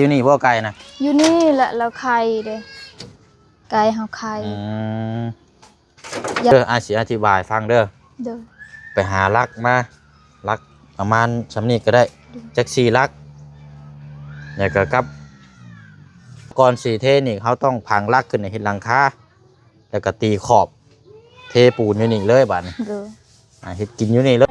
ຢູ່ນີ້ບໍ່ໄກ່ນະ? ຢູ່ນີ້ແຫຼະ ລາວໄຂ່ເດ້ ໄກ່ເຮົາໄຂ່. ອືມ ຢາກ ເດີ ອ້າຍຊິອະທິບາຍຟັງເດີ. ໂດຍ. ໄປຫາຫຼັກມາ ຫຼັກປະມານສ່ຳນີ້ກໍໄດ້. ໂດຍ. ຈັກສີ່ຫຼັກ ແລ້ວກໍກັບ ກ່ອນຊິເທນີ້ ເຮົາຕ້ອງຝັງຫຼັກຂຶ້ນໃຫ້ເຮັດຫຼັງຄາ ແລ້ວກໍຕີຂອບ ເທປູນຢູ່ນີ້ເລີຍບາດນີ້. ໂດຍ. ອ່າ ເຮັດກິນຢູ່ນີ້ເລີຍ.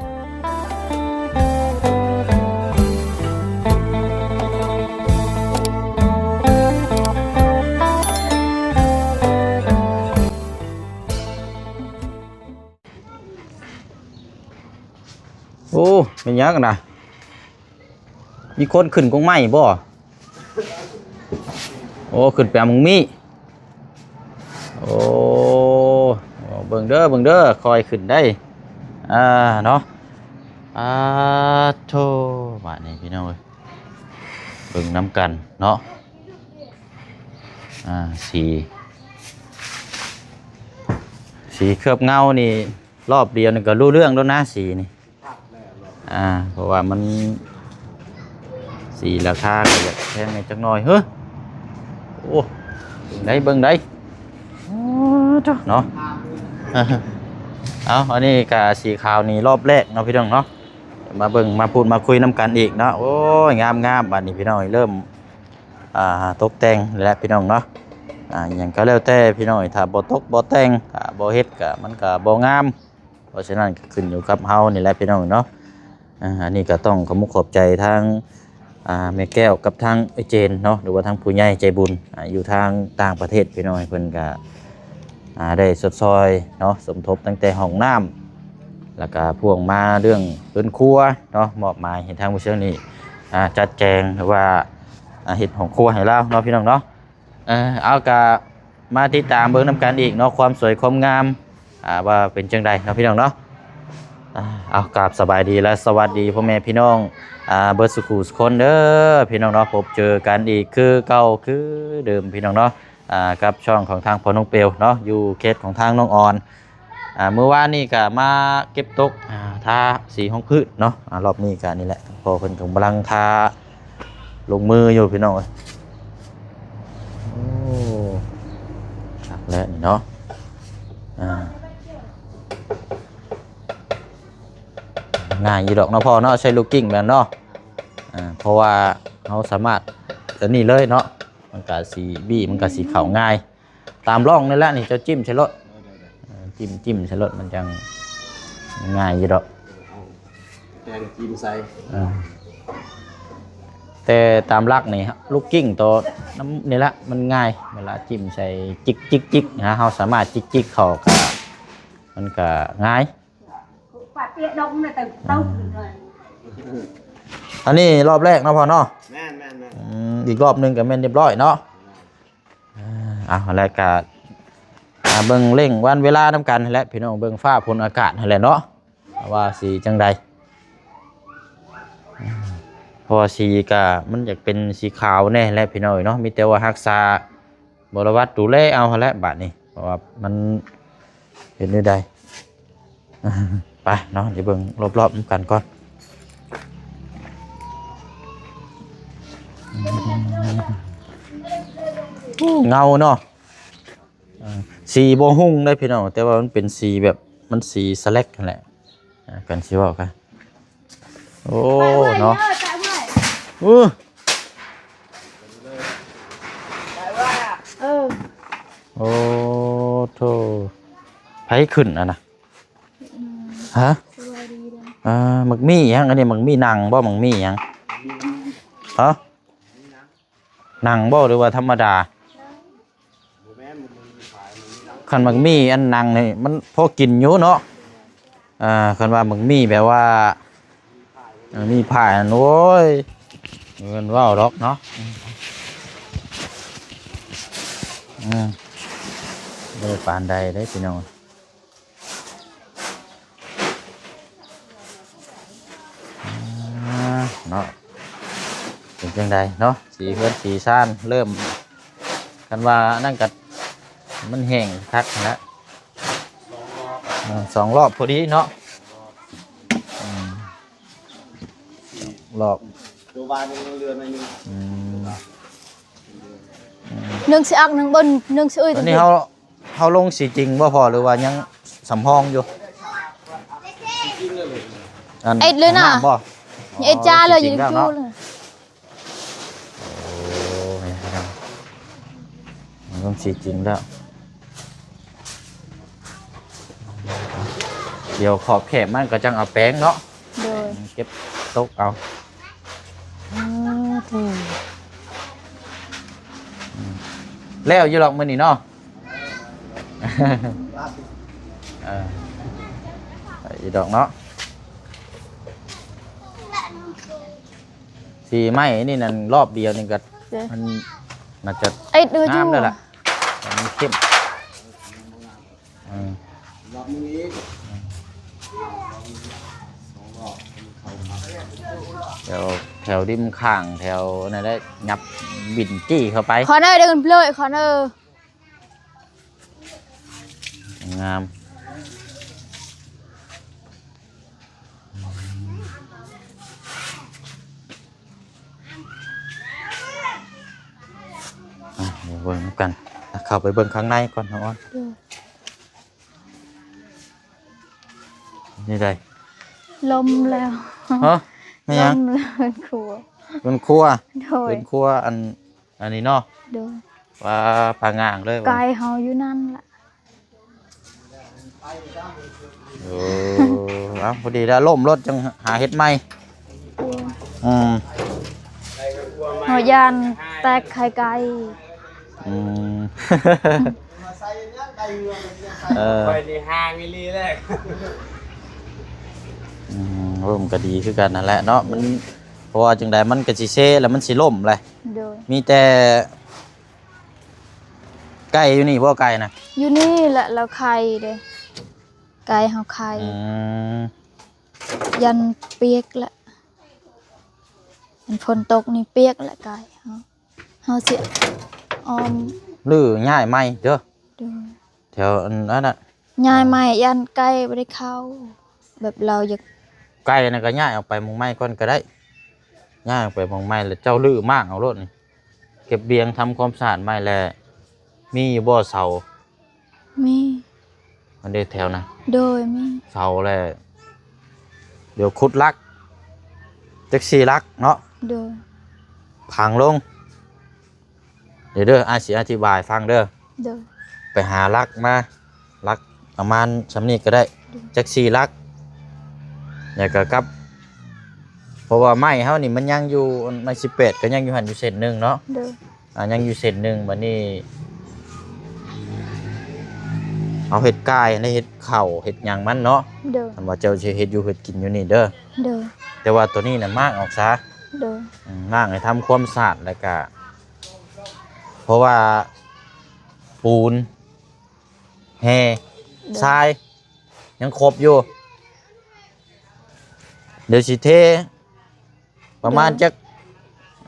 ໂອ້ ແມ່ນຫຍັງນະ? ມີຄົນຂຶ້ນກົງໄມ້ບໍ່? ໂອ້ ຂຶ້ນໄປເອົາໝາກມີ້. ໂອ້ ເບິ່ງເດີ ເບິ່ງເດີ ຄ່ອຍຂຶ້ນໄດ໋. ອ່າ ເນາະ ອາໂທ ບາດນີ້ພີ່ນ້ອງເອີຍ ເບິ່ງນຳກັນເນາະ. ອ່າ ສີ ສີເຄື່ອບເງົານີ້ ລອບດຽວນີ້ກໍຮູ້ເລື່ອງແລ້ວນະ ສີນີ້. ອ່າ ເພາະວ່າມັນ ສີລາຄາກໍຢາກແພງແດ່ຈັກໜ້ອຍ. ເຮີ ໂອ້ ເບິ່ງໄດ໋ ເບິ່ງໄດ໋. ໂອ້ ເນາະ ເອົາ ອັນນີ້ກະສີຂາວນີ້ລອບແລກເນາະ ພີ່ນ້ອງເນາະ. ມາເບິ່ງມາພູດມາຄຸຍນຳກັນອີກເນາະ. ໂອ້ຍ ງາມໆ ບາດນີ້ພີ່ນ້ອງ ເລີ່ມ ອ່າ ຕົກແຕ່ງແລ້ວພີ່ນ້ອງເນາະ. ອ່າ ຫຍັງກໍແລ້ວແຕ່ພີ່ນ້ອງ ຖ້າບໍ່ຕົກບໍ່ແຕ່ງ ຖ້າບໍ່ເຮັດກໍ ມັນກໍບໍ່ງາມ. ເພາະສະນັ້ນກໍຂຶ້ນຢູ່ກັບເຮົານີ້ແຫຼະພີ່ນ້ອງເນາະ. ອ່າ ອັນນີ້ກໍຕ້ອງຂອບມຸກຂອບໃຈທາງ ອ່າ ແມ່ແກ້ວກັບທາງເອື້ອຍເຈນເນາະ ຫຼືວ່າທາງຜູ້ໃຫຍ່ໃຈບຸນ ອ່າ ຢູ່ທາງຕ່າງປະເທດພີ່ນ້ອງ ເພິ່ນກໍ ອ່າ ໄດ້ຊົດຊ່ອຍເນາະ ສົມທົບຕັ້ງແຕ່ຫ້ອງນ້ຳ ແລ້ວກໍພວກມາເລື່ອງເຮືອນຄົວເນາະ ມອບໝາຍໃຫ້ທາງຜູ້ຊ່ວຍນີ້ ອ່າ ຈັດແຈງ ຫຼືວ່າ ອ່າ ເຮັດຫ້ອງຄົວໃຫ້ລາວເນາະ ພີ່ນ້ອງເນາະ. ເອີ ເອົາ ກະມາຕິດຕາມເບິ່ງນຳກັນອີກເນາະ ຄວາມສວຍຄວາມງາມ ອ່າ ວ່າເປັນຈັ່ງໃດເນາະ ພີ່ນ້ອງເນາະ. ອ່າ ເອົາ ກາບສະບາຍດີ ແລະ ສະຫວັດດີພໍ່ແມ່ພີ່ນ້ອງ ອ່າ ເບິດສູ່ຄູ່ສູ່ຄົນເດີພີ່ນ້ອງເນາະ. ພົບເຈີກັນອີກຄືເກົ່າຄືເດີມພີ່ນ້ອງເນາະ ອ່າ ກັບຊ່ອງຂອງທາງພໍ່ນ້ອງເປວເນາະ ຢູ່ເຂດຂອງທາງໜອງອອນ. ອ່າ ມື້ວານນີ້ກະມາເກັບຕົກ ອ່າ ທາສີຮອງພື້ນເນາະ. ອ່າ ລອບນີ້ກະນີ້ແຫຼະ ພໍ່ເພິ່ນກຳລັງທາລົງມືຢູ່ພີ່ນ້ອງເອີຍ. ໂອ້ ຄັກແລ້ວນີ້ເນາະ. ອ່າ ງ່າຍຢູ່ດອກເນາະພໍ່ເນາະ ໃຊ້ລູກກິ້ງແມ່ນເນາະ. ອ່າ ເພາະວ່າເຮົາສາມາດອັນນີ້ເລີຍເນາະ ມັນກະຊິບີ້ ມັນກະຊິເຂົ້າງ່າຍ. ຕາມຮ່ອງນີ້ແຫຼະ ນີ້ເຈົ້າຈິ້ມໃສ່ໂລດ. ເອີ ຈິ້ມ ຈິ້ມໃສ່ໂລດ ມັນຈັ່ງງ່າຍຢູ່ດອກ ແຕ່ງຈິ້ມໃສ່. ເອີ ແຕ່ຕາມຫຼັກນີ້ ລູກກິ້ງໂຕນຳນີ້ລະ ມັນງ່າຍ ເວລາຈິ້ມໃສ່ ຈິກໆໆ ຫາເຮົາສາມາດຈິກໆເຂົ້າ ກະ ມັນກະງ່າຍ. ອັນນີ້ລອບແລກເນາະພໍ່ເນາະ. ແມ່ນໆໆ. ອືມ ອີກລອບໜຶ່ງກະແມ່ນຮຽບຮ້ອຍເນາະ. ອ່າ ເອົາ ແລ້ວກະ ອ່າ ເບິ່ງເລັ່ງວັນເວລານຳກັນຫັ້ນແຫຼະພີ່ນ້ອງ ເບິ່ງຟ້າຝົນອາກາດຫັ້ນແຫຼະເນາະ ວ່າຊິຈັ່ງໃດ. ເພາະວ່າສີກະ ມັນຢາກເປັນສີຂາວແດ່ແຫຼະພີ່ນ້ອງເນາະ ມີແຕ່ວ່າຮັກສາ ບໍລະວັດດູແລເອົາຫັ້ນແຫຼະບາດນີ້ ເພາະວ່າມັນເຮັດແນວໃດ. ໄປເນາະ ໄປເບິ່ງລອບໆນຳກັນກ່ອນ. ໂອ້ ເງົາເນາະ. ເອີ ສີບໍ່ຮຸ່ງເດ້ພີ່ນ້ອງ ແຕ່ວ່າມັນເປັນສີແບບ ມັນສີສະແລັກຫັ້ນແຫຼະ. ອ່າ ກັນຊິເວົ້າກັນ. ໂອ້ ເນາະ. ເອີ ເອີ ໂອ້ໂທ້ ໃຜຂຶ້ນອັນນະ? ຮະ? ສະບາຍດີເດີ. ອ່າ ໝາກມີ້ຫຍັງ? ອັນນີ້ໝາກມີ້ໜັງບໍ່? ໝາກມີ້ຫຍັງ? ຮະ? ໜັງບໍ່ ຫຼືວ່າທຳມະດາ? ຄັນໝາກມີ້ອັນໜັງນີ້ມັນພໍກິນຢູ່ເນາະ. ອ່າ ຄັນວ່າໝາກມີ້ແບບວ່າ ເອີ ມີ້ພາຍນັ້ນ ໂອ້ຍ ແມ່ນເວົ້າດອກເນາະ. ອືມ ບໍ່ໄດ້ປານໃດເດ້ພີ່ນ້ອງ. ອ່າ ເນາະ ເປັນຈັ່ງໃດເນາະ ສີເຮືອນສີຊານເລີ່ມ ຄັນວ່ານັ້ນກໍມັນແຫ້ງຄັກຫັ້ນແຫຼະ. ເອີ ສອງລອບພໍດີເນາະ. ອືມ ລອບ ຕົວວານຍັງເຫຼືອໜ້ອຍໜຶ່ງ. ອືມ ໜຶ່ງຊິອັກ ໜຶ່ງເບິ່ນ ໜຶ່ງຊິເອີຍ ອັນນີ້ເຮົາ ເຮົາລົງສີຈິງບໍ່ພໍ ຫຼືວ່າຍັງສຳຮອງຢູ່? ອັນ ເອັດເລີຍນະ ນ້ຳບໍ່? ເອັດຈ້າເລີຍ ອໍ ສີຈິງແລ້ວເນາະ ຢູ່ ໂອ້ຍ ເລີ່ມສີຈິງແລ້ວ ດຽວຂອບແຄບມັນກໍຈັ່ງເອົາແປງເນາະ ໂດຍ ເກັບຕົກເອົາ ອືມ ອືມ ແລ້ວຢູ່ດອກມື້ນີ້ເນາະ ເອີ ໄດ້ຢູ່ດອກເນາະ. ສີໄມ້ນີ້ນັ້ນ ລອບດຽວນີ້ກໍ ເດ້ ມັນໜ້າຈະ ໄອ້ເດີ ງາມແລ້ວລະ ມັນເຂັ້ມ ເອີ ລອບໜຶ່ງອີກ ແຖວ ແຖວລິມຂ້າງ ແຖວນັ້ນແຫຼະ ຫຍັບບິນຈີ້ເຂົ້າໄປ ຂໍໜ້ອຍເດີ ເພິ່ນເລີຍ ຂໍໜ້ອຍ ງາມ. ອ່ະ ມາເບິ່ງນຳກັນ ເຂົ້າໄປເບິ່ງຂ້າງໃນກ່ອນ ນ້ອງອອນ ໂດຍ ນີ້ໃດ ລົມແລ້ວ ຮະ ແມ່ນຫຍັງ? ລົມແລ້ວ ເປັນຄົວ ເປັນຄົວ ໂດຍ ເປັນຄົວ ອັນ ອັນນີ້ເນາະ ໂດຍ ວ່າປາງາງເລີຍ ໄກ່ເຮົາຢູ່ນັ້ນລະ ໂອ້ ເອົາ ພໍດີແລ້ວ ລົ້ມລົດຈັ່ງຫາເຮັດໃໝ່ ໂດຍ ອືມ ເຮົາຢ້ານແຕກໄຂ່ໄກ່ ອືມ ເອີ ຂ້ອຍນີ້ຫ່າງອີ່ຫຼີແຫຼະ ອືມ ເອີ ມັນກໍດີຄືກັນຫັ້ນແຫຼະເນາະ ມັນ ເພາະວ່າຈັ່ງໃດມັນກໍຊິເຊ ແລ້ວມັນຊິລົ້ມແຫຼະ ໂດຍ ມີແຕ່ ໄກ່ຢູ່ນີ້ບໍ່ ໄກ່ນະ? ຢູ່ນີ້ແຫຼະ ລາວໄຂ່ເດ້ ໄກ່ເຮົາໄຂ່ ອືມ ຢ້ານປຽກລະ ມັນຝົນຕົກນີ້ປຽກລະ ໄກ່ເຮົາ ເຮົາຊິອ້ອມ ຫຼືຍ້າຍໃໝ່ເດີ ໂດຍ ແຖວອັນນັ້ນນະ ຍ້າຍໃໝ່ ຢ້ານໄກ່ບໍ່ໄດ້ເຂົ້າ ແບບລາວຢາກ ໄກ່ນັ້ນກໍຍ້າຍອອກໄປໝ່ອງໃໝ່ກ່ອນກໍໄດ້ ຍ້າຍອອກໄປໝ່ອງໃໝ່ ແລ້ວເຈົ້າຮື້ມ້າງເອົາໂລດນີ້ ເກັບລຽງທຳຄວາມສະອາດໃໝ່ ແລ້ວມີຢູ່ບໍ່ເສົາ? ມີ ອັນເດ ແຖວນະ ໂດຍ ມີເສົາ ແລ້ວດຽວຂຸດຫຼັກ ຈັກສີ່ຫຼັກເນາະ ໂດຍ ຝັງລົງ ເດີ ເດີ ອ້າຍຊິອະທິບາຍຟັງເດີ ໂດຍ ໄປຫາຫຼັກມາ ຫຼັກປະມານສ່ຳນີ້ກໍໄດ້ ໂດຍ ຈັກສີ່ຫຼັກ ແລ້ວກໍກັບ ເພາະວ່າໄມ້ເຮົານີ້ມັນຍັງຢູ່ ໄມ້ສິບແປດກໍຍັງຢູ່ຫັ້ນຢູ່ເສັ້ນໜຶ່ງເນາະ ໂດຍ ອ່າ ຍັງຢູ່ເສັ້ນໜຶ່ງ ບັດນີ້ເຮົາເຮັດກ່າຍ ແລະ ເຮັດເຂົ້າເຮັດຫຍັງມັນເນາະ ໂດຍ ຄັນວ່າເຈົ້າຊິເຮັດຢູ່ເຮັດກິນຢູ່ນີ້ເດີ ໂດຍ ແຕ່ວ່າໂຕນີ້ນະມ້າງອອກຊະ ໂດຍ ອືມ ມ້າງໃຫ້ທຳຄວາມສະອາດ ແລ້ວກະ ເພາະວ່າປູນ ແຮ່ ໂດຍ ຊາຍ ຍັງຄົບຢູ່ ດຽວຊິເທ ປະມານ ໂດຍ ຈັກ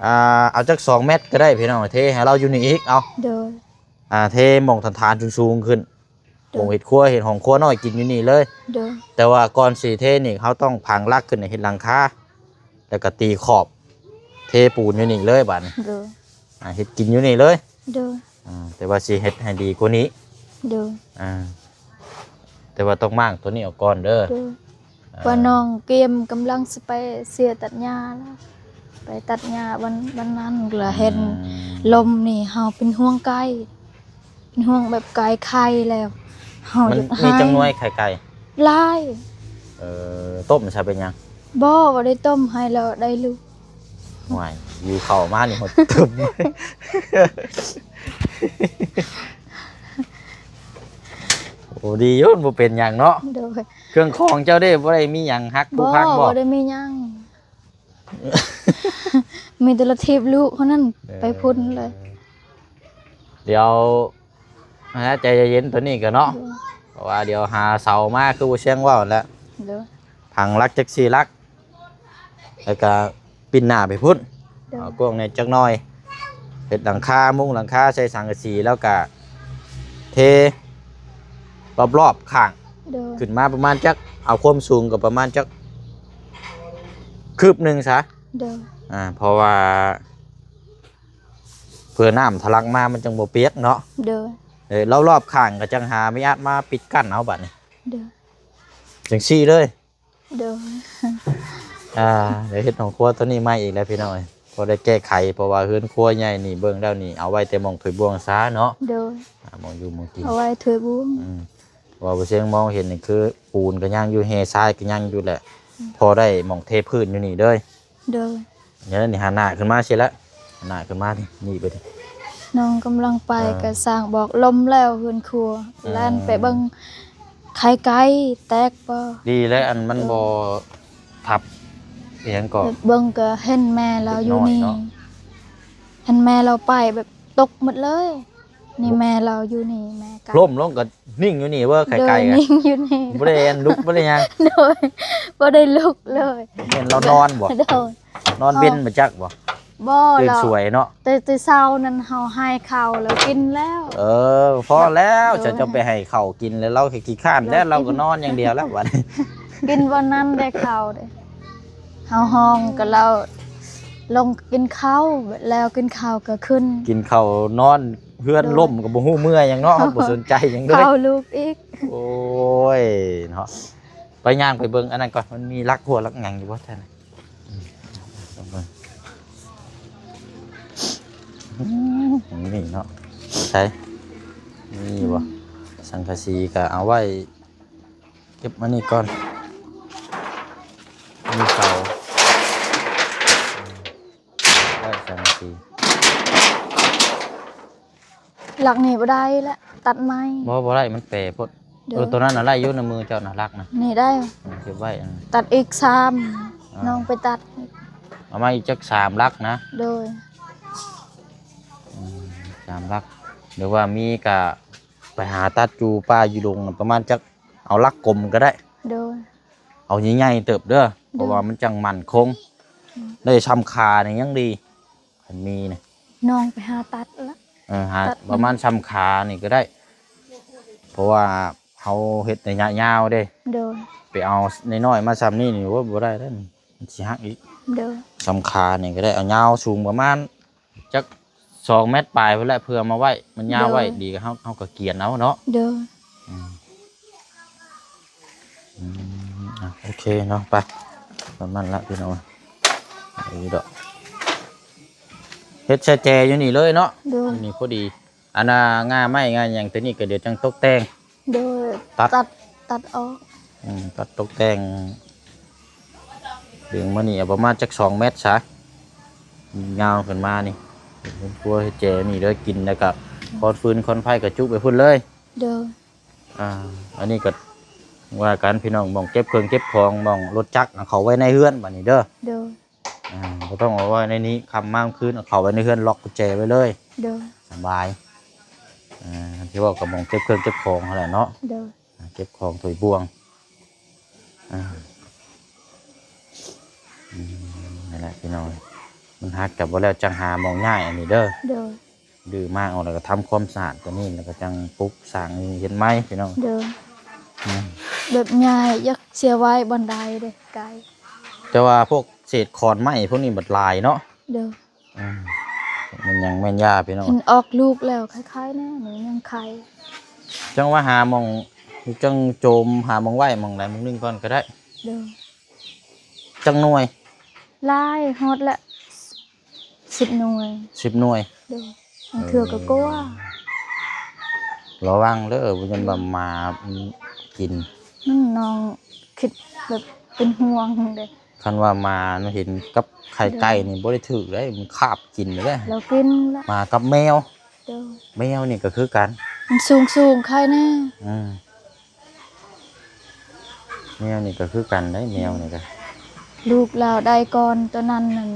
ອ່າ ເອົາຈັກສອງແມັດກໍໄດ້ພີ່ນ້ອງ ເທໃຫ້ລາວຢູ່ນີ້ອີກ ເອົາ ໂດຍ ອ່າ ເທໝ່ອງຖານໆສູງໆຂຶ້ນ ໂດຍ ໝ່ອງເຮັດຄົວ ເຮັດຫ້ອງຄົວນ້ອຍກິນຢູ່ນີ້ເລີຍ ໂດຍ ແຕ່ວ່າກ່ອນຊິເທນີ້ ເຮົາຕ້ອງຝັງຫຼັກຂຶ້ນໃຫ້ເຮັດຫຼັງຄາ ແລ້ວກໍຕີຂອບ ເທປູນຢູ່ນີ້ເລີຍບາດນີ້ ໂດຍ ອ່າ ເຮັດກິນຢູ່ນີ້ເລີຍ ໂດຍ ອ່າ ແຕ່ວ່າຊິເຮັດໃຫ້ດີກວ່ານີ້ ໂດຍ ອ່າ ແຕ່ວ່າຕ້ອງມ້າງໂຕນີ້ອອກກ່ອນເດີ ໂດຍ ອ່າ ວ່ານ້ອງກຽມກຳລັງຊິໄປເສຍຕັດຫຍ້າແລ້ວ ໄປຕັດຫຍ້າວັນ ວັນນັ້ນລະ ອືມ ເຫັນລົມນີ້ ເຮົາເປັນຫ່ວງໄກ່ ເປັນຫ່ວງແບບໄກ່ໄຂ່ແລ້ວ ເຮົາ ມັນ ຢາກ ມີຈັກໜ່ວຍໄຂ່ໄກ່? ຫຼາຍ ເອີ ຕົ້ມຊະເປັນຫຍັງ? ບໍ່ ບໍ່ໄດ້ຕົ້ມ ໃຫ້ລາວໄດ້ລູກ ຫວຍ ຫິວເຂົ້າມານີ້ຫົດຕຶບ ໂອ້ ດີຢູ່ ມັນບໍ່ເປັນຫຍັງເນາະ ໂດຍ ເຄື່ອງຂອງເຈົ້າເດ້ ບໍ່ໄດ້ມີຫຍັງຫັກ ບໍ່ ຜຸພັງບໍ່? ບໍ່ໄດ້ມີຫຍັງ ມີແຕ່ລະຖີບລູກເທົ່ານັ້ນ ເອີ ໄປພຸ້ນເລີຍ ດຽວ ໃຈເຢັນໆ ໂຕນີ້ກໍເນາະ ໂດຍ ເພາະວ່າດຽວຫາເສົາມາ ຄືບໍ່ຊຽງເວົ້າແຫຼະ ໂດຍ ຝັງຫຼັກຈັກສີ່ຫຼັກ ແລ້ວກະປິ່ນໜ້າໄປພຸ້ນ ໂດຍ ເອົາກວ້າງແດ່ຈັກໜ້ອຍ ເຮັດຫຼັງຄາ ມຸງຫຼັງຄາໃສ່ສັງກະສີ ແລ້ວກະເທລອບໆຂ້າງ ໂດຍ ຂຶ້ນມາປະມານຈັກ ເອົາຄວາມສູງກໍປະມານຈັກຄືບໜຶ່ງຊະ ໂດຍ ອ່າ ເພາະວ່າ ພື່ອນ້ຳທະລັກມາມັນຈັ່ງບໍ່ປຽກເນາະ. ໂດຍ. ເອີ ລອບໆຂ້າງກໍຈັ່ງຫາມີອັດມາປິດກັ້ນເອົາບາດນີ້. ໂດຍ. ຈັ່ງຊີ້ເລີຍ. ໂດຍ. ອ່າ ດຽວເຮັດຫ້ອງຄົວຕົວນີ້ໃໝ່ອີກແລ້ວພີ່ນ້ອງເອີຍ ພໍໄດ້ແກ້ໄຂ ເພາະວ່າເຮືອນຄົວໃຫຍ່ນີ້ເບິ່ງແລ້ວນີ້ ເອົາໄວ້ແຕ່ໝ່ອງຖ້ວຍບ່ວງຊາເນາະ. ໂດຍ. ອ່າ ໝ່ອງຢູ່ໝ່ອງກິນ ເອົາໄວ້ຖ້ວຍບ່ວງ. ອືມ ວ່າບໍ່ຊຽງມອງເຫັນນີ້ຄືປູນກໍຍັງຢູ່ ແຮ່ຊາຍກໍຍັງຢູ່ແຫຼະ. ອືມ ພໍໄດ້ໝ່ອງເທພື້ນຢູ່ນີ້ເລີຍ. ໂດຍ. ດຽວນີ້ຫັນໜ້າຂຶ້ນມາຊິລະ ຫັນໜ້າຂຶ້ນມານີ້ ນີ້ໄປນີ້ ນ້ອງກຳລັງໄປ ເອີ ກໍສ້າງບອກລົມແລ້ວເຮືອນຄົວ. ເອີ ແລ່ນໄປເບິ່ງໄຂ່ໄກ່ແຕກບໍ່. ດີແລ້ວ ອັນມັນ ໂດຍ ບໍ່ທັບອີຫຍັງກໍ ເບິ່ງກໍເຫັນແມ່ລາວຢູ່ນີ້ ເດັກນ້ອຍເນາະ ເຫັນແມ່ລາວໄປແບບຕົກໝົດເລີຍ. ນີ້ແມ່ລາວຢູ່ນີ້ ແມ່ກໍລົ້ມລົງກໍນິ່ງຢູ່ນີ້ເວີ ໄຂ່ໄກ່ ໂດຍ ຫັ້ນ ນິ່ງຢູ່ນີ້ ບໍ່ໄດ້ລຸກບໍ່ໄດ້ຫຍັງ. ໂດຍ. ບໍ່ໄດ້ລຸກເລີຍ. ແມ່ນລາວນອນບໍ່? ໂດຍ. ນອນເວັນບໍ່ຈັກບໍ່? ບໍ່ ຕື່ນສວຍເນາະ. ແຕ່ ແຕ່ເຊົ້ານັ້ນເຮົາໃຫ້ເຂົ້າແລ້ວກິນແລ້ວ. ເອີ ພໍແລ້ວ ໂດຍ ເຈົ້າ ເຈົ້າໄປໃຫ້ເຂົ້າກິນແລ້ວ ລາວກໍຂີ້ຄ້ານແລ້ວ ລາວກິນ ລາວກໍນອນຢ່າງດຽວແລ້ວບັດນີ້. ກິນບໍ່ນັ້ນໄດ້ເຂົ້າເດ້ ເຮົາຮ້ອງກໍລາວລົງກິນເຂົ້າ ແລ້ວກິນເຂົ້າກໍຂຶ້ນ ກິນເຂົ້ານອນ ເຮືອນ ໂດຍ ລົ້ມກໍບໍ່ຮູ້ເມື່ອຫຍັງເນາະ ເຮົາບໍ່ສົນໃຈຫຍັງເລີຍ ເຂົ້າລູກອີກ. ໂອ້ຍເນາະ ໄປຍ່າງໄປເບິ່ງອັນນັ້ນກ່ອນ ມັນມີຫຼັກຫົວຫຼັກຫຍັງຢູ່ບໍ່ແທ້ນະ. ອືມ ອືມ ນີ້ເນາະ ໃສ ມີຢູ່ບໍ່? ອືມ ສັງກະສີກໍເອົາໄວ້ ເກັບມານີ້ກ່ອນ ມີເສົາ ໄວ້ສັງກະສີ. ຫຼັກນີ້ບໍ່ໄດ້ລະ ຕັດໃໝ່. ບໍ່ ບໍ່ໄດ້ ມັນແປໂພດ. ໂດຍ. ເອີ ໂຕນັ້ນນະໄດ້ຢູ່ ໃນມືເຈົ້ານະ ຫຼັກນະ ນີ້ໄດ້ ເກັບໄວ້. ອືມ ຕັດອີກສາມ ອ່າ ນ້ອງໄປຕັດ ເອົາມາອີກຈັກສາມຫຼັກນະ. ໂດຍ. ອືມ ສາມຫຼັກ ຫຼືວ່າມີກະໄປຫາຕັດຢູ່ປ່າຢູ່ດົງນະ ປະມານຈັກ ເອົາຫຼັກກົມກໍໄດ້. ໂດຍ. ເອົາໃຫຍ່ໆເຕີບເດີ ໂດຍ ເພາະວ່າມັນຈັ່ງໝັ້ນຄົງ. ອືມ ໄດ້ຊ່ຳຂານີ້ຍັງດີ ຄັນມີນະ ນ້ອງໄປຫາຕັດລະ. ເອີ ຫາ ຕັດ ປະມານຊ່ຳຂານີ້ກໍໄດ້ ເພາະວ່າເຮົາເຮັດໄລຍະຍາວເດ້. ໂດຍ. ໄປເອົານ້ອຍໆມາຊ່ຳນີ້ນີ້ ໂອ້ຍ ບໍ່ໄດ້ແລ້ວ ມັນຊິຫັກອີກ. ໂດຍ. ຊ່ຳຂານີ້ກໍໄດ້ ເອົາຍາວສູງປະມານ ຈັກສອງແມັດປາຍພຸ້ນແຫຼະ ເພື່ອມາໄວ້ ມັນຍາວໄວ້ ໂດຍ ດີ ເຮົາ ເຮົາກໍກຽນເອົາເນາະ. ໂດຍ. ອືມ ອືມ ອ່ະ ໂອເຄເນາະ ໄປ ປະມານລະພີ່ນ້ອງ ນີ້ດອກ ເຮັດໃສ່ແຈຢູ່ນີ້ເລີຍເນາະ. ໂດຍ. ນີ້ພໍດີ ອັນນ່າ ງ່າໄມ້ງ່າຫຍັງຕົວນີ້ກໍດຽວຈັ່ງຕົກແຕ່ງ. ໂດຍ. ຕັດ ຕັດ ຕັດອອກ. ອືມ ຕັດຕົກແຕ່ງ ດຶງມານີ້ ເອົາປະມານຈັກສອງແມັດຊະ ຍາວຂຶ້ນມານີ້ ເຮັດຄົວເຮັດແຈນີ້ເດີ ກິນແລ້ວກະຄອນຟືນຄອນໄຟກະຈຸໄປພຸ້ນເລີຍ. ໂດຍ. ອ່າ ອັນນີ້ກະວ່າກັນພີ່ນ້ອງ ໝ່ອງເກັບເຄື່ອງເກັບຂອງ ໝ່ອງລົດຈັກເອົາເຂົ້າໄວ້ໃນເຮືອນບາດນີ້ເດີ. ໂດຍ. ອ່າ ບໍ່ຕ້ອງເອົາໄວ້ໃນນີ້ ຄ່ຳມາຄືນເອົາເຂົ້າໄວ້ໃນເຮືອນ ລັອກກຸນແຈໄວ້ເລີຍ. ໂດຍ. ສະບາຍ. ອ່າ ທີ່ເວົ້າກໍໝ່ອງເກັບເຄື່ອງເກັບຂອງຫັ້ນແຫຼະເນາະ. ໂດຍ. ອ່າ ເກັບຂອງຖ້ວຍບ່ວງ. ອ່າ ອືມ ນັ້ນແຫຼະພີ່ນ້ອງ ມັນຫັກກັບບໍ່ແລ້ວ ຈັ່ງຫາໝ່ອງຍ້າຍອັນນີ້ເດີ. ໂດຍ. ດື້ມ້າງອອກ ແລ້ວກໍທຳຄວາມສະອາດຕົວນີ້ ແລ້ວກໍຈັ່ງປຸກສ້າງເຮັດໃໝ່ພີ່ນ້ອງ. ໂດຍ. ອືມ ແບບຍ້າຍຢາກເສຍໄວ້ບ່ອນໃດເດ້ ໄກ ແຕ່ວ່າພວກເສດຂອນໄມ້ພວກນີ້ບັດຫຼາຍເນາະ. ໂດຍ. ອືມ ມັນຍັງແມ່ນຢາພີ່ນ້ອງ ເຫັນອອກລູກແລ້ວ ໄຂ່ໆ ແນ່ ມັນຍັງໄຂ່ ຈັ່ງວ່າຫາໝ່ອງ ຈັ່ງໂຈມຫາໝ່ອງໄວ້ ໝ່ອງໃດໝ່ອງໜຶ່ງກ່ອນກໍໄດ້. ໂດຍ. ຈັກໜ່ວຍ? ຫຼາຍ ຮອດລະ ສິບໜ່ວຍ. ສິບໜ່ວຍ. ໂດຍ. ບາງເທື່ອກໍກົວ ເອີ ລະວັງເດີ ບໍ່ແມ່ນວ່າໝາກິນ. ອືມ ນ້ອງຄິດແບບເປັນຫ່ວງເດ້. ຄັນວ່າໝານະ ເຫັນກັບໄຂ່ໄກ່ນີ້ ໂດຍ ບໍ່ໄດ້ຖືກເດ້ ມັນຄາບກິນເດ້. ລາວກິນລະ ໝາກັບແມວ. ໂດຍ. ແມວນີ້ກໍຄືກັນ ມັນສູງໆ ໄຂ່ແນ່. ອືມ ແມວນີ້ກໍຄືກັນເດ້ ແມວນີ້ກໍ ລູກລາວໄດ້ກ່ອນ ຕົວນັ້ນນັ້ນ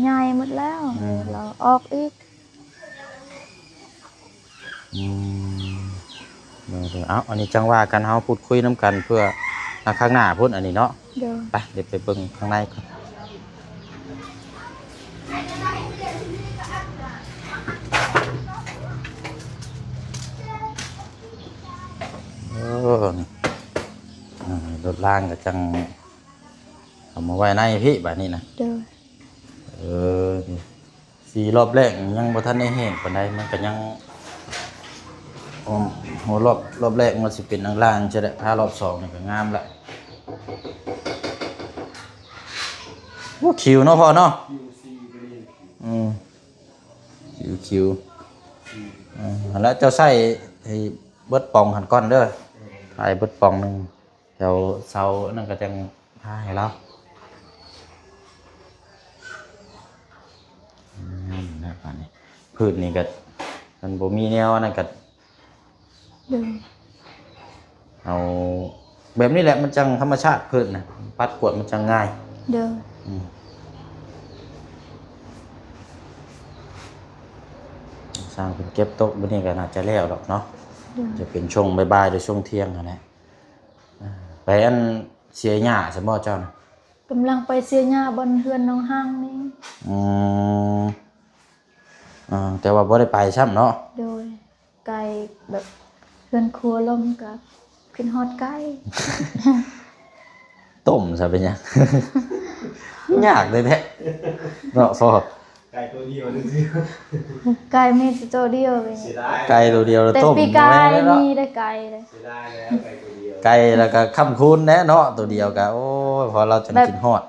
ໃຫຍ່ໝົດແລ້ວ. ອືມ ລາວອອກອີກ. ອືມ ໂດຍໆ ເອົ້າ ອັນນີ້ຈັ່ງວ່າກັນ ເຮົາພູດຄຸຍນຳກັນເພື່ອ ອ່າ ຄາງໜ້າພຸ້ນ ອັນນີ້ເນາະ. ໂດຍ. ໄປ ດຽວໄປເບິ່ງຂ້າງໃນກ່ອນ. ເອີ ນີ້ ອ່າ ລົດລາງກໍຈັ່ງເອົາມາໄວ້ໃນພີ້ບາດນີ້ນະ. ໂດຍ. ເອີ ນີ້ ເສ ທີ່ຮອບແລກຍັງບໍ່ທັນໄດ້ແຫ້ງປານໃດ ມັນກໍຍັງ ໂອ້ ຮອບ ຮອບແລກມັນຊິເປັນລ່າງໆ ຈັ່ງຊີ້ແຫຼະ ທາຮອບສອງນີ້ກໍງາມລະ. ໂອ້ ຄິວເນາະພໍ່ເນາະ ຄິວຊີ ອືມ ຄິວ ຄິວ ອືມ ຫັ້ນລະ ເຈົ້າໃຊ້ໃຫ້ເບິດປ່ອງຫັ້ນກ່ອນເດີ ໃຫ້ເບິດປ່ອງໜຶ່ງ ແຖວເສົານັ້ນກໍຈັ່ງທາໃຫ້ລາວ. ອືມ ແລ້ວບາດນີ້ ພື້ນນີ້ກໍ ມັນບໍ່ມີແນວອັນນັ້ນກໍ ໂດຍ ເອົາແບບນີ້ແຫຼະ ມັນຈັ່ງທຳມະຊາດ ພື້ນນະ ປັດກວາດມັນຈັ່ງງ່າຍ. ໂດຍ ອືມ ຊ່າງເພິ່ນເກັບໂຕະ ມື້ນີ້ກໍໜ້າຈະແລ້ວດອກເນາະ. ໂດຍ ຈະເປັນຊ່ວງບ່າຍໆ ຫຼືຊ່ວງທ່ຽງຫັ້ນແຫຼະ. ອ່າ ໄປອັນເສຍຫຍ້າຊັ້ນບໍ່ເຈົ້ານະ? ກຳລັງໄປເສຍຫຍ້າບ່ອນເຮືອນນ້ອງຮັງນີ້. ອືມ ອ່າ ແຕ່ວ່າບໍ່ໄດ້ໄປຊ້ຳເນາະ. ໂດຍ ໄກ ແບບເຮືອນຄົວລົມກໍຄິດຮອດໄກ. ຕົ້ມຊະເປັນຫຍັງ? ຍາກແທ້ໆ ເນາະພໍ່. ໄກ່ໂຕດຽວຊື່ໆ ໄກ່ມີແຕ່ໂຕດຽວເລີຍ ເສຍດາຍ ໄກ່ໂຕດຽວແລ້ວ ແຕ່ປີກາຍມີໄດ້ໄກ່ເດ້ ເສຍດາຍແລ້ວໄກ່ໂຕດຽວ ໄກ່ແລ້ວກໍຄ້ຳຄູນແດ່ເນາະ ໂຕດຽວກໍ ໂອ້ຍ ພໍລາວຈັ່ງ ແບບ ກິນຮອດ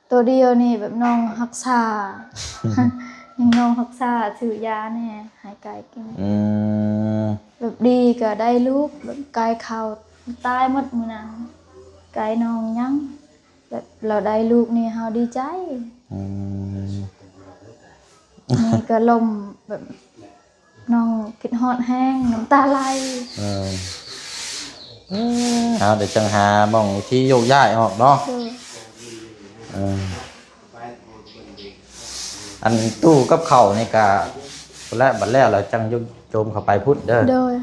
ໂຕດຽວນີ້ແບບນ້ອງຮັກສາ ຍັງນ້ອງຮັກສາ ຊື້ຢາແດ່ໃຫ້ໄກ່ກິນ. ອືມ ແບບດີກໍໄດ້ລູກ ແບບໄກ່ເຂົາຕາຍໝົດມື້ນັ້ນ ໄກ່ນ້ອງຍັງ ແບບລາວໄດ້ລູກນີ້ເຮົາດີໃຈ. ອືມ ນີ້ກໍລົມແບບ ນ້ອງຄິດຮອດແຮງ ນ້ຳຕາໄຫຼ. ເອີ ເອີ ເອົາ ດຽວຈັ່ງຫາໝ່ອງທີ່ໂຍກຍ້າຍອອກເນາະ. ໂດຍ ເອີ ອັນຕູ້ກັບເຂົ້ານີ້ກະ ພຸ້ນແຫຼະ ບັດແລ້ວລະຈັ່ງໂຈມເຂົ້າໄປພຸ້ນເດີ. ໂດຍ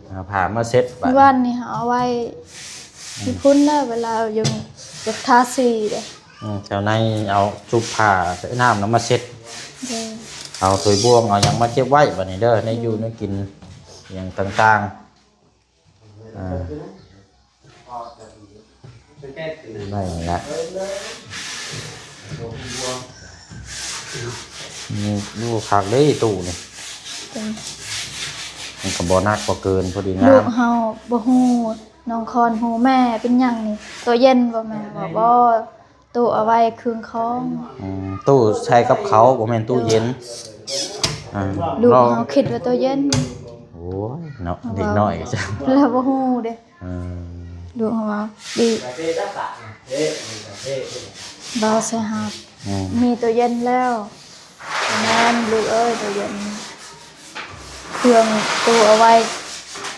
ເອົາຜ້າມາເຊັດບາດ ມື້ວານນີ້ເຮົາເອົາໄວ້ ອືມ ຢູ່ພຸ້ນເດີ ເວລາຢູ່ແບບທາສີເດ້. ອືມ ແຖວໃນເອົາຊຸບຜ້າໃສ່ນ້ຳແລ້ວມາເຊັດ. ໂດຍ ເອົາຖ້ວຍບ່ວງເອົາຫຍັງມາເກັບໄວ້ບາດນີ້ເດີ ໃນຢູ່ໃນກິນຫຍັງຕ່າງໆ. ອ່າ ໄດ້ລະ ນີ້ ໂອ້ ຄັກເດ້ຕູ້ນີ້. ໂດຍ ມັນກໍບໍ່ໜັກບໍ່ເກີນ ພໍດີງາມ. ລູກເຮົາບໍ່ຮູ້ ນ້ອງຄອນຮູ້ ແມ່ເປັນຫຍັງນີ້ ໂຕເຢັນບໍ່ແມ່? ບອກບໍ່ ຕູ້ເອົາໄວ້ເຄື່ອງຂອງ. ອືມ ຕູ້ໃສ່ກັບເຂົ້າ ບໍ່ແມ່ນຕູ້ເຢັນ. ອ່າ ລູກເຮົາຄິດວ່າໂຕເຢັນ. ໂອ້ຍເນາະ ເດັກນ້ອຍກໍຈັ່ງ ລາວບໍ່ຮູ້ເດ້. ເອີ ລູກເຮົາວ່າ ດີ ເວົ້າໃສ່ຮັບ. ອືມ ມີໂຕເຢັນແລ້ວ. ແມ່ນລູກເອີຍ ໂຕເຢັນ ເຄື່ອງຕູ້ເອົາໄວ້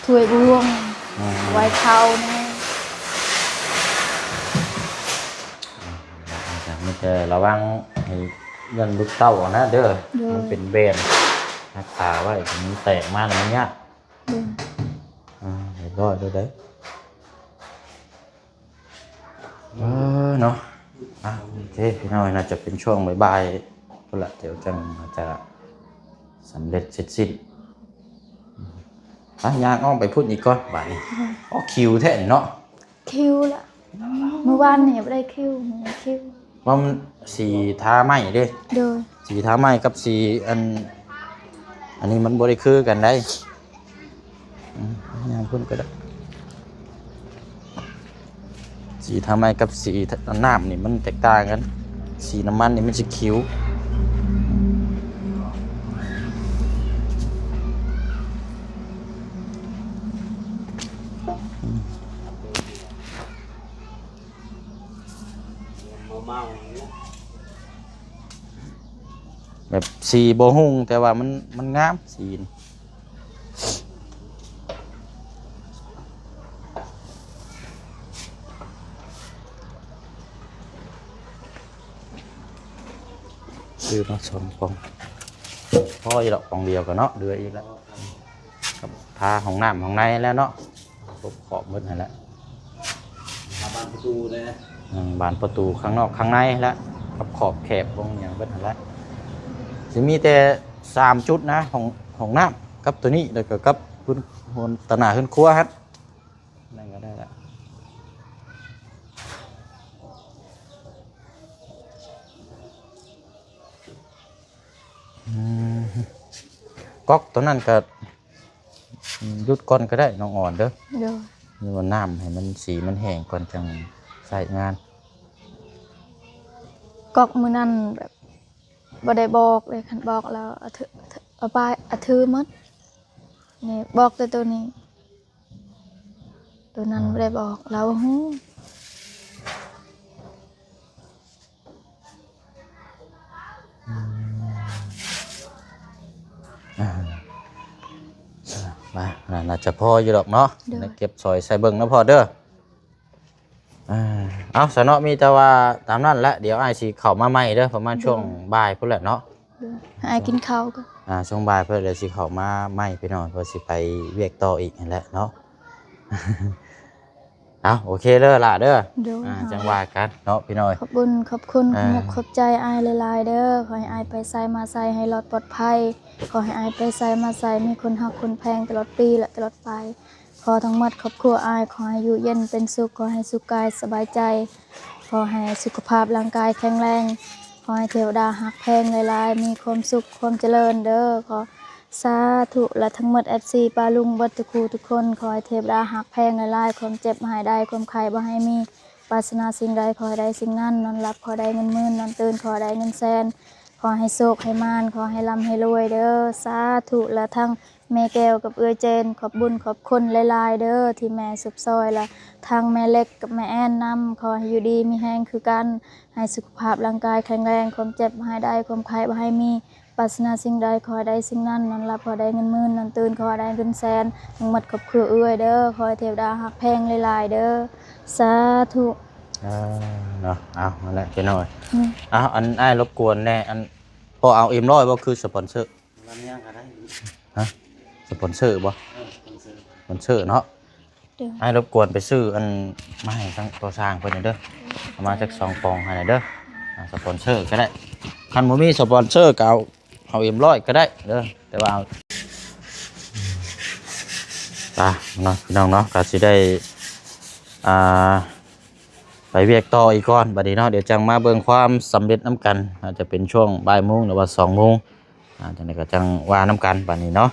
ຖ້ວຍບ່ວງ ອືມ ເອົາໄວ້ເຂົ້າແດ່. ມີແຕ່ລະວັງໃຫ້ເງິນຫຼຸດເຕົ້າເອົານະເດີ. ໂດຍ ມັນເປັນແບນ ຮັກສາໄວ້ ມັນແຕກມາແລ້ວມັນຍາກ. ໂດຍ ອ່າ ຮຽບຮ້ອຍໂລດເດີ. ເອີເນາະ ອ່ະ ໂອເຄ ພີ່ນ້ອງ ໜ້າຈະເປັນຊ່ວງບ່າຍໆ ພຸ້ນລະ ດຽວຈັ່ງຈະສຳເລັດເສັດສິ້ນ. ອ່ະ ຍ່າງອ້ອມໄປພຸ້ນອີກກ່ອນບາດນີ້. ອໍ ຄິວແທ້ເນາະ ຄິວລະ ມື້ວານນີ້ບໍ່ໄດ້ຄິວ ມື້ນີ້ຄິວ. ວ່າມັນສີທາໄມ້ເດ້. ໂດຍ ສີທາໄມ້ກັບສີອັນ ອັນນີ້ມັນບໍ່ໄດ້ຄືກັນໃດ. ອືມ ຍ່າງພຸ້ນກໍໄດ້. ສີທາໄມ້ກັບສີນ້ຳນີ້ມັນແຕກຕ່າງກັນ ສີນ້ຳມັນນີ້ມັນຊິຂິວ. ແບບສີບໍ່ຮຸ່ງ ແຕ່ວ່າມັນ ມັນງາມສີນີ້. ຊື້ມາສອງປ່ອງ ພໍຢູ່ດອກ ປ່ອງດຽວກໍເນາະ ເຫຼືອອີກແລ້ວ ກັບທາຫ້ອງນ້ຳຫ້ອງໃນແລ້ວເນາະ. ຄົບຂອບໝົດຫັ້ນແຫຼະ ບານປະຕູເດ້. ອືມ ບານປະຕູຂ້າງນອກຂ້າງໃນແຫຼະ ກັບຂອບແຄບຂອງຫຍັງເບິດຫັ້ນແຫຼະ. ຊິມີແຕ່ສາມຈຸດນະ ຫ້ອງ ຫ້ອງນ້ຳກັບໂຕນີ້ ແລ້ວກໍກັບຕໍ່ໜ້າເຮືອນຄົວຫັ້ນ ນັ້ນກໍໄດ້ລະ. ອືມ ກ໋ອກໂຕນັ້ນກໍຢຸດກ່ອນກໍໄດ້ນ້ອງອອນເດີ. ໂດຍ. ນີ້ວ່ານ້ຳໃຫ້ມັນ ສີມັນແຫ້ງກ່ອນ ຈັ່ງໃຊ້ງານ. ກ໋ອກມື້ນັ້ນແບບບໍ່ໄດ້ບອກເລີຍ, ຄັນບອກແລ້ວເອົາຖື ເອົາໄປ ເອົາຖືໝົດ. ນີ້ບອກແຕ່ໂຕນີ້. ໂຕນັ້ນ ອືມ ບໍ່ໄດ້ບອກ ລາວບໍ່ຮູ້. ອືມ ອ່າ ມາ ໜ້າຈະພໍຢູ່ດອກເນາະ. ໂດຍ. ເກັບສອຍໃສ່ເບິ່ງນະພໍ່ເດີ. ອ່າ ເອົາ ສະເນາະ ມີແຕ່ວ່າຕາມນັ້ນແຫຼະ. ດຽວອ້າຍຊິເຂົ້າມາໃໝ່ເດີ ປະມານ ໂດຍ ຊ່ວງບ່າຍພຸ້ນແຫຼະເນາະ. ໃຫ້ອ້າຍກິນເຂົ້າກ່ອນ. ອ່າ ຊ່ວງບ່າຍເພິ່ນເລີຍຊິເຂົ້າມາໃໝ່ພີ່ນ້ອງ ເພື່ອຊິໄປວຽກຕໍ່ອີກຫັ້ນແຫຼະເນາະ. ເອົາ ໂອເຄເດີຫຼ້າເດີ. ໂດຍ. ອ່າ ຈັ່ງວ່າກັນເນາະພີ່ນ້ອງ. ຂອບບຸນຂອບຄຸນ ອ່າ ຂອບມຸກຂອບໃຈອ້າຍຫຼາຍໆເດີ. ຂໍໃຫ້ອ້າຍໄປໃສມາໃສໃຫ້ລອດປອດໄພ. ຂໍໃຫ້ອ້າຍໄປໃສມາໃສມີຄົນຮັກຄົນແພງຕະຫຼອດປີ ແລະ ຕະຫຼອດໄປ. ຂໍທັງໝົດຄອບຄົວອ້າຍ ຂໍໃຫ້ຢູ່ເຢັນເປັນສຸກ, ຂໍໃຫ້ສຸກກາຍສະບາຍໃຈ, ຂໍໃຫ້ສຸຂະພາບຮ່າງກາຍແຂງແຮງ, ຂໍໃຫ້ເທວະດາຮັກແພງຫຼາຍໆ, ມີຄວາມສຸກຄວາມຈະເລີນເດີ. ຂໍສາທຸ. ແລະ ທັງໝົດເອັຟຊີປ້າລຸງເບິດທຸກຄູ່ທຸກຄົນ ຂໍໃຫ້ເທວະດາຮັກແພງຫຼາຍໆ, ຄວາມເຈັບໃຫ້ໄດ້ ຄວາມໄຂ້ບໍ່ໃຫ້ມີ, ປາດຖະໜາສິ່ງໃດຂໍໃຫ້ໄດ້ສິ່ງນັ້ນ, ນອນຫຼັບຂໍໃຫ້ໄດ້ເງິນໝື່ນ, ນອນຕື່ນຂໍໃຫ້ໄດ້ເງິນແສນ, ຂໍໃຫ້ໂຊກໃຫ້ໝານ ຂໍໃຫ້ລ່ຳໃຫ້ລວຍເດີ. ສາທຸ. ແລະ ທັງ ແມ່ແກ້ວກັບເອື້ອຍເຈນ ຂອບບຸນຂອບຄຸນຫຼາຍໆເດີ ທີ່ແມ່ຊຸບຊ່ອຍ ແລະ ທັງແມ່ເລັກກັບແມ່ແອນນຳ ຂໍໃຫ້ຢູ່ດີມີແຮງຄືກັນ, ໃຫ້ສຸຂະພາບຮ່າງກາຍແຂງແຮງ, ຄວາມເຈັບບໍ່ໃຫ້ໄດ້ ຄວາມໄຂ້ບໍ່ໃຫ້ມີ, ປາດຖະໜາສິ່ງໃດຂໍໃຫ້ໄດ້ສິ່ງນັ້ນ, ນອນຫຼັບຂໍໃຫ້ໄດ້ເງິນໝື່ນ, ນອນຕື່ນຂໍໃຫ້ໄດ້ເງິນແສນ, ທັງໝົດຄອບຄົວເອື້ອຍເດີ ຂໍໃຫ້ເທວະດາຮັກແພງຫຼາຍໆເດີ. ສາທຸ. ເອີ ເນາະ ເອົາ ນັ້ນແຫຼະພີ່ນ້ອງ. ອືມ ເອົາ ອັນອ້າຍລົບກວນແດ່ ອັນ ພໍ່ເອົາເອັມຮ້ອຍບໍ່ ຄືສະປອນເຊີ? ລຳຫຍັງກໍໄດ້. ຮະ? ສະປອນເຊີບໍ່? ເອີ ສະປອນເຊີ ສະປອນເຊີເນາະ. ໂດຍ. ອ້າຍລົບກວນໄປຊື້ອັນມາໃຫ້ທາງພໍ່ຊ່າງເພິ່ນແດ່ເດີ, ເອົາມາຈັກສອງປອງໃຫ້ແດ່ເດີ. ອ່າ ສະປອນເຊີກໍໄດ້, ຄັນບໍ່ມີສະປອນເຊີກໍເອົາ ເອົາເອັມຮ້ອຍກໍໄດ້ເດີ, ແຕ່ວ່າເອົາ ໄປເນາະ ພີ່ນ້ອງເນາະ, ກໍຊິໄດ້ ອ່າ ໄປວຽກຕໍ່ອີກກ່ອນບັດນີ້ເນາະ. ດຽວຈັ່ງມາເບິ່ງຄວາມສຳເລັດນຳກັນ, ອາດຈະເປັນຊ່ວງບ່າຍໂມງ ຫຼືວ່າສອງໂມງ. ອ່າ ຈັ່ງໃດກໍຈັ່ງວ່ານຳກັນບັດນີ້ເນາະ.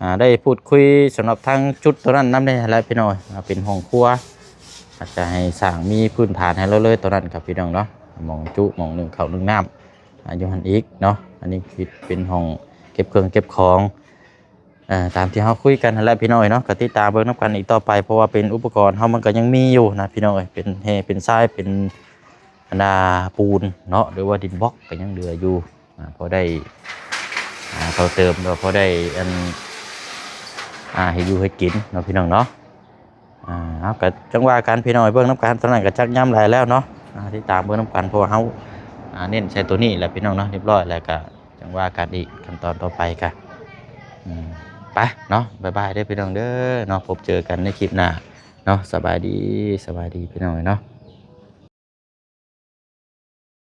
ອ່າ ໄດ້ພູດຄຸຍສຳລັບທາງຈຸດໂຕນັ້ນນຳແດ່ແຫຼະພີ່ນ້ອງ, ອ່າ ເປັນຫ້ອງຄົວ, ອາດຈະໃຫ້ສ້າງມີພື້ນຖານໃຫ້ລາວເລີຍໂຕນັ້ນຄັບພີ່ນ້ອງເນາະ, ໝ່ອງຈຸ ໝ່ອງໜຶ້ງເຂົ້າໜຶ້ງນ້ຳ ອ່າ ຢູ່ຫັ້ນອີກເນາະ. ອັນນີ້ຄືເປັນຫ້ອງເກັບເຄື່ອງເກັບຂອງ ເອີ ຕາມທີ່ເຮົາຄຸຍກັນຫັ້ນແຫຼະພີ່ນ້ອງເອີຍເນາະ, ກໍຕິດຕາມເບິ່ງນຳກັນອີກຕໍ່ໄປ, ເພາະວ່າເປັນອຸປະກອນເຮົາມັນກໍຍັງມີຢູ່ນະພີ່ນ້ອງເອີຍ, ເປັນແຮ່ ເປັນຊາຍ ເປັນອັນນ່າປູນເນາະ ຫຼືວ່າດິນບລັອກກໍຍັງເຫຼືອຢູ່. ອ່າ ພໍໄດ້ ອ່າ ຕໍ່ເຕີມ ແລ້ວພໍໄດ້ອັນ ອ່າ ເຮັດຢູ່ເຮັດກິນເນາະພີ່ນ້ອງເນາະ. ອ່າ ເຮົາກໍຈັ່ງວ່າກັນພີ່ນ້ອງເອີຍ, ເບິ່ງນຳກັນ. ຕອນນັ້ນກໍຈັກຍາມໃດແລ້ວເນາະ, ອ່າ ຕິດຕາມເບິ່ງນຳກັນ ເພາະວ່າເຮົາ ອ່າ ເນັ້ນໃສ່ໂຕນີ້ແຫຼະພີ່ນ້ອງເນາະ. ຮຽບຮ້ອຍແລ້ວກໍ ຈັ່ງວ່າກັນອີກຂັ້ນຕອນຕໍ່ໄປກະ ອືມ ໄປເນາະ, ບາຍບາຍເດີພີ່ນ້ອງເດີເນາະ, ພົບເຈີກັນໃນຄລິບໜ້າເນາະ. ສະບາຍດີ ສະບາຍດີພີ່ນ້ອງເອີຍເນາະ.